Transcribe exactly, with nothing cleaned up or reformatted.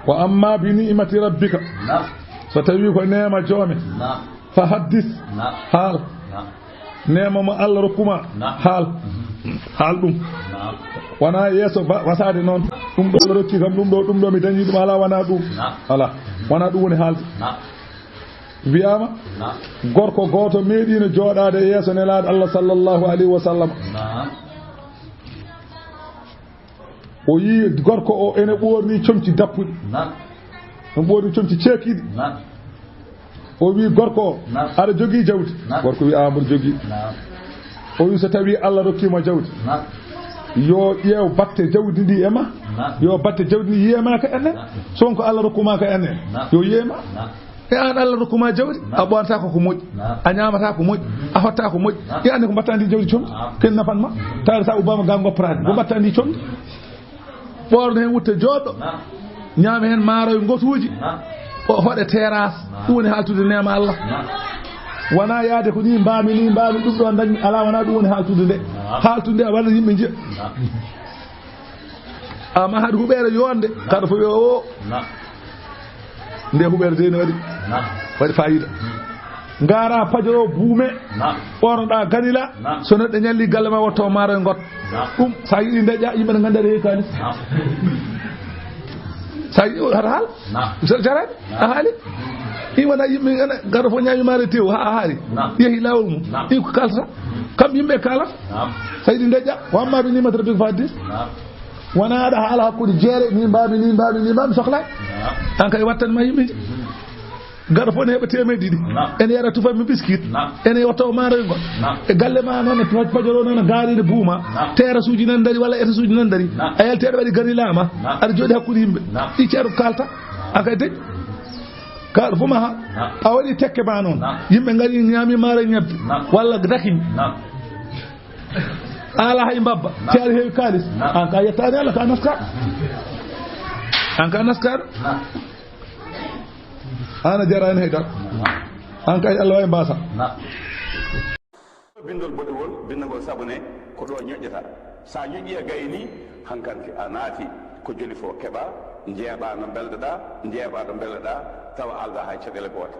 Wa amma bi ni'mati rabbika. Naam. So tawi ko neema joome. Naam. Fa haddis. Naam. Haal. Naam. Neema mo Allah rokkuma. Naam. Haal. Mhm. Haal ɗum. Naam. Wona yeeso ba-, wasaade noon. Ɗum ɗo Allah rokki kam, ɗum ɗo, ɗum ɗo mi dañi ɗum, alaa, wona ɗum. Naam. Alaa. Wona ɗum woni haalde. Naam. Wiyaama, naam, gorko gooto meeɗiino jooɗaade yeeso Nelaaɗo Allah sallallahu alayhi wa sallam. Naam. O yii gorko o ene ɓoorni comci dappuɗi. Naam. Ene ɓoorni comci ceekiiɗi. Naam. O wii gorko o, naam, aɗa jogii jawdi? Naam. Gorko wii, "Aa, mboɗo jogii." Naam. O wii, "So tawii Allah rokkii ma jawdi, naam, yo ƴeew batte jawdi ndi e ma. Naam. Yo batte jawdi ndi yiye ma ka enen. Naam. So won ko Allah rokku ma ka enen, naam, yo yiye ma." Naam. E aan Allah rokku ma jawdi, naam, a ɓoornataako ko moƴƴi, naam, a ñaamataa ko moƴƴi, a hottaako ko moƴƴi. Naam. E aan ko mbaɗtaa ndi jawdi comci, naam, ken nafan ma. Tawi sa ubbaama ga ngoppataa ndi, ko, naam, mbaɗtaa ndi comci. Ɓoorno heen wutte jooɗo. Naam. Ñaame heen maaroy ngotuuji. Naam. O hoɗe terrasse. Naam. Ɗum woni haaltude neema Allah. Naam. Wona yaade ko ni mbaami, ni mbaami, ɗum ɗo dañmi, alaa, wona ɗum woni haaltude nde. Naam. Haaltude nde a walla yimɓe njiya. Naam. Amma haɗa huɓeere yonde, naam, kaɗa fof wiya o. Naam. Nde huɓeere de ne waɗi, naam, waɗi fayida. Ngaara pajoro buume, naam, ɓoornoɗaa ganila, naam, so neɗɗo ñalli galle ma wotto maaroy ngot. Naam. Ɗum, so a yiɗi ndeƴƴa, yimɓe ne ngannda aɗa heewi kaalis. Naam. So a yiɗi, hara haal. Naam. So jaraani, naam, a haali. Ɗi wona yimɓe ene, gaɗa fof ñaami maaroy tew, haa a haali. Naam. Yehi laawol mum. Naam. Ɗi ko kalata. Kam yimɓe kaalata. Naam. So a yiɗi ndeƴƴa, wa amma bi ni'mati rabbika fa haddis. Naam. Wona aɗa haala hakkunde jeere, ni mbaami, ni mbaami, ni mbaami, sohlaa. Naam. Aan kay wattan ma yimɓe. Mhm. Gaɗa fof ne heɓa teemedde ɗiɗi. Naam. Ene yara tufa mi biskit. Naam. Ene yotto maaroy ngol. Naam. E galle ma noon, e paj-, pajoro noon, gaari ne buuma. Naam. Terrasse uji nan dari walla étage uji nan dari. Naam. A yalti aɗa waɗi ganilaa ma. Naam. Aɗa jooɗi hakkunde yimɓe. Naam. Ɗi ceerno kalta. Naam. Aan kay de. Kaaɗo fof ma haa. Naam. A waɗi tekke ma noon. Naam. Yimɓe ngari ñaami maaroy ñebbe. Naam. Walla dakiñ. Naam. A alaa hay mbabba. Naam. Te aɗa heewi kaalis. Naam. Aan ka yettaani Allah, ka naskaaɗo. Aan ka naskaaɗo. Naam. Aan a jaraani hay dara. Naam. Aan kay Allah wawi mbaasa. Naam. Binndol boɗewol, binndagol sabone, ko ɗo ñoƴƴata. Sa ñoƴƴi a gayni, hankanti a naati. Ko joli fof keɓa, njeeɓa no mbelɗa, njeeɓa no mbelɗa, tawa alda hay caɗeele goote.